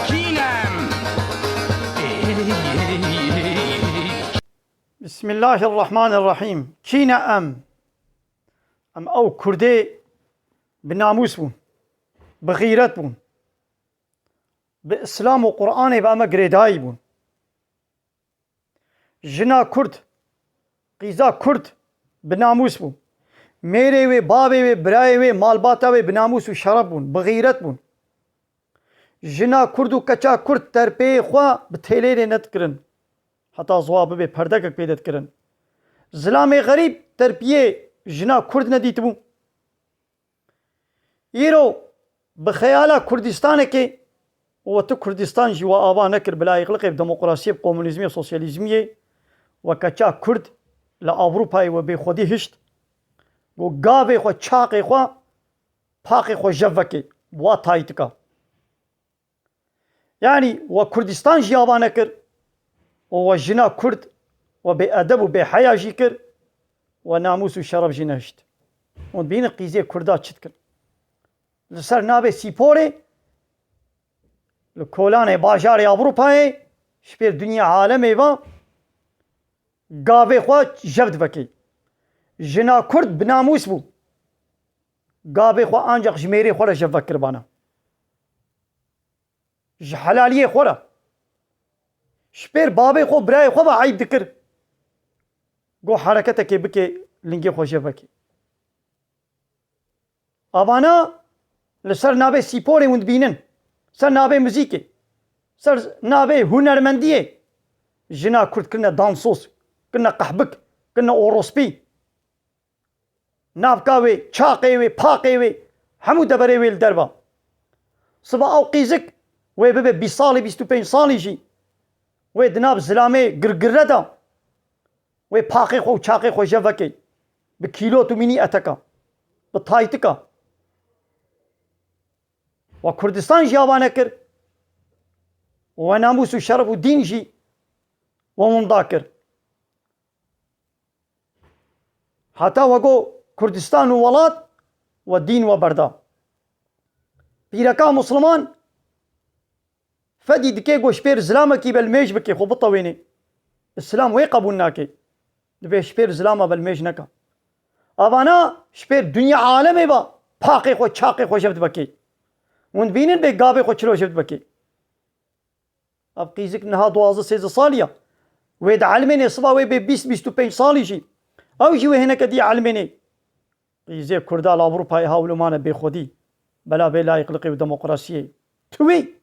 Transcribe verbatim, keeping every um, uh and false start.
Kî ne em? Bismillahirrahmanirrahîm. Kî ne em? Em ew Kurdê bi namûs bûn, bi xîret bûn. Bi Îslam û Qur'anê ve em girêdayî bûn. Jina Kurd, qîza Kurd bi namûs bû. Mêrê wê, bavê wê, birayê wê, malbata wê bi namûs û şeref bûn, bi xîret bûn. Jina Kurd û keça Kurd terpeyê xwe bi têlêrê nedikirin. Heta ziwa bibe perdekek pê de dikirin. Zilamê xerîb terpiyê jina Kurd nedîtibû. Îro bi xeyala Kurdistanekê û tu Kurdistan jî we ava nekir, bi layîqliqê, bi demokrasiyê, bi komunîzmiyê, sosyalîzmiyê, we keça Kurd li Ewropayê we bêxwedî hişt, got gavê xwe, çaqê xwe, paxê xwe jev vekê, bi wa taytika. Yanî we Kurdistan jî ava nekir û we jina Kurd we bêedeb û bêheya jî kir, we namûs û şeref jî nehişt. Hûn dibînin qîzê Kurda çi dikin. Li ser navê sîporê, li kolanê bajarê Ewropayê, ji pêr dinya alemê ve gavê xwe jev divekê. Jina Kurd bi namûs bû. Gavê xwe ancaq ji mêrê xwe re jev vekiribana. Ji helaliyê xwe re. Ji pêr bavê xwe, birayê xwe ve eyb dikir. Got hereketekê bike, lingê xwe jev vekê. Avana li ser navê sîporê hûn dibînin, ser navê muzîkê, ser navê hunermendiyê jina Kurd kirine dansoz, kirine qehbik, kirine orospî. Navka wê, çaqê wê, paqê wê, hemû deverê wê li derve. Siba ew qîzik wê bibe bîst salî, bîst û pênc salî jî, wê di nav zilamê girgire de, wê paqê xwe û çaqê xwe jev vekê, bi kîlot û mînî eteka, bi taytika. We Kurdistan jî ava nekir. We namûs û şeref û dîn jî we winda kir. Heta we got Kurdistan û welat, we dîn we berda. Pîreka Musliman fedî dike, got ji pêr zilamekî be li mêj bike, xwe bitewêne. Îslam wê qebûl nake. Divê ji pêr zilama be li mêj neka. Avana ji pêr dinya alemê ve paqê xwe, çaqê xwe jev dibekê. Hûn dibînin bê gavê xwe çilo jev dibekê. Ev qîzik niha duwazdeh sêzdeh salî ya. Wê dielmêne, siba wê bê bîst, bîst û pênc salî jî. Ew jî wê hineke dî elmêne. Qîzê Kurda li Ewropayê ha wilo mane bêxwedî. Bela bê layîqliqê û demokrasiyê. Tu wî